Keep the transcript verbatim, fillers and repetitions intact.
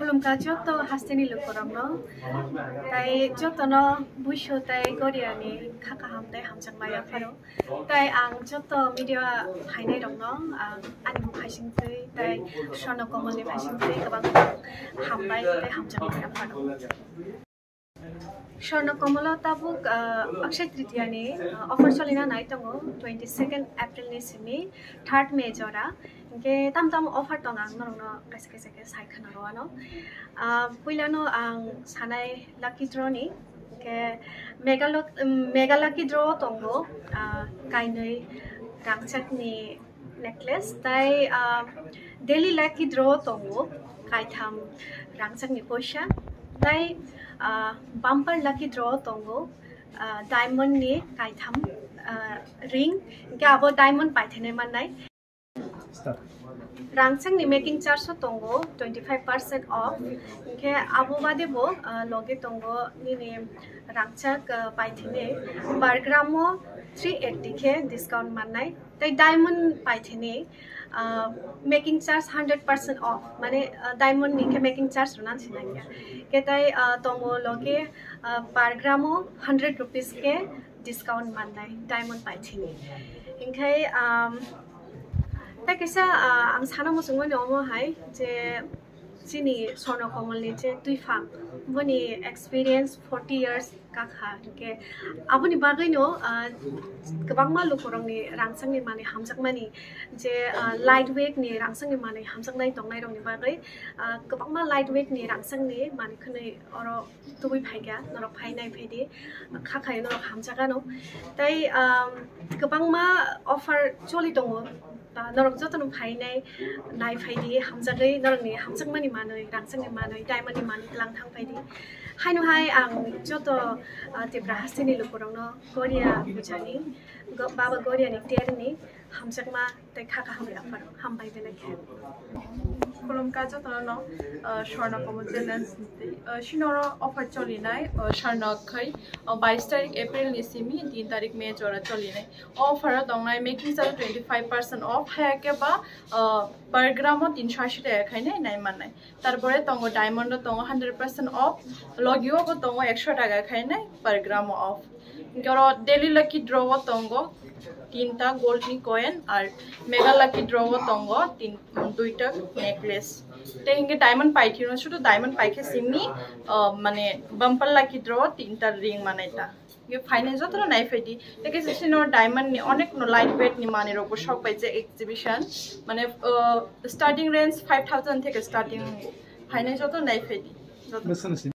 Khulumkha joto hasteni lukurokno, tai jotono buisu tai goriani kha kaham tai hamjakma yapharo. Tai ang joto media phainairokno, ah, ani mung phaisingtwi tai Swarna Kamalni phaisingtwi kwbang kwbang hambai tai hamjakma yapharo. Swarna Kamalo tabuk, ah, Akshay Tritiya ni, ah, offer cholina nai tongo, twenty second April ni simi third May jora. Hinkhe tam tam offer tong ang norokno kaisa kaisa khe sai khna rw ano. Ah, puilano ang sanai lucky draw ni, hinkhe mega lot-, mega lucky draw tongo, ah, kainwi rangchakni necklace, tai, ah, daily lucky draw tongo, kaitham rangchakni poisa, tai, ah, bumper lucky draw tongo, ah, diamond ni kaitham, ah, ring, hinkhe abo diamond paithene mannai. Rangchakni making charge o tongo twenty five percent off, hinkhe abo bade bo, ah, loge tongo nini rangchak, ah, paithene per gram o three eighty khe discount mannai. Tai diamond paithene, ah, making charge hundred percent off, mane, ah, diamond ni khe making charge rwna sinai khe. Khe tai, ah, tongo loge, ah, per gram o hundred rupees khe discount mannai diamond paithene. Hinkhe, um, tai kaisa, ah, ang sana muchungmani omo hai je, chini Swarna Kamalni je twiphang, boni experience forty years kakha, hinkhe aboni bagwino, ah, kwbangma lukurokni rangchakni manwi hamjakmani je, ah, light weight ni rangchakni manwi hamjaknai tongnairokni bagwi, ah, kwbangma light weight ni rangchakni manwi khwnwi oro tubui phaikha, norok phai nai phaidi, kha khai norok hamjak ano. Tai, um, kwbangma offer choli tongo, ba norok jotono phainai nai phaidi, hamjagwi norokni hamjakmani manwi, rangchakni manwi, diamond ni manwi tlang thang phaidi. Haino hai ang joto, ah, Tipra hasteni lukurokno Goria pujani, go-, Baba Goriani terni hamjakma tei kha kaham yapharo hambai belai khe. Khulumkha jotono, ah, Swarna Kamal Channel, ah, sinoro offer cholinai, ah, Swarna khai, ah, bais tarik April ni simi tin tarik May jora cholinai. Offer o tongnai making charge twenty five percent off, haya khe ba, ah, per gram o tinsho ashi taka khainai nai mannai. Tarpore tongo diamond o tongo hundred percent off, logi o bo tongo eksho taka khainai per gram o off. Hinkhe oro daily lucky draw o tongo tinta gold ni coin, ar mega lucky draw o tongo tin, duita necklace. Tei hinkhe diamond paithino, sudu diamond paikhe simi, ah, mane bumper lucky draw o tinta ring manai ta. Hinkhe phainai jotono nai phaidi. Tei kaisa sino diamond ni onek no light weight ni manwi rok bo sok pai je exhibition. Mane, ah, starting range five thousand theke starting phainai joto nai phaidi. Joto.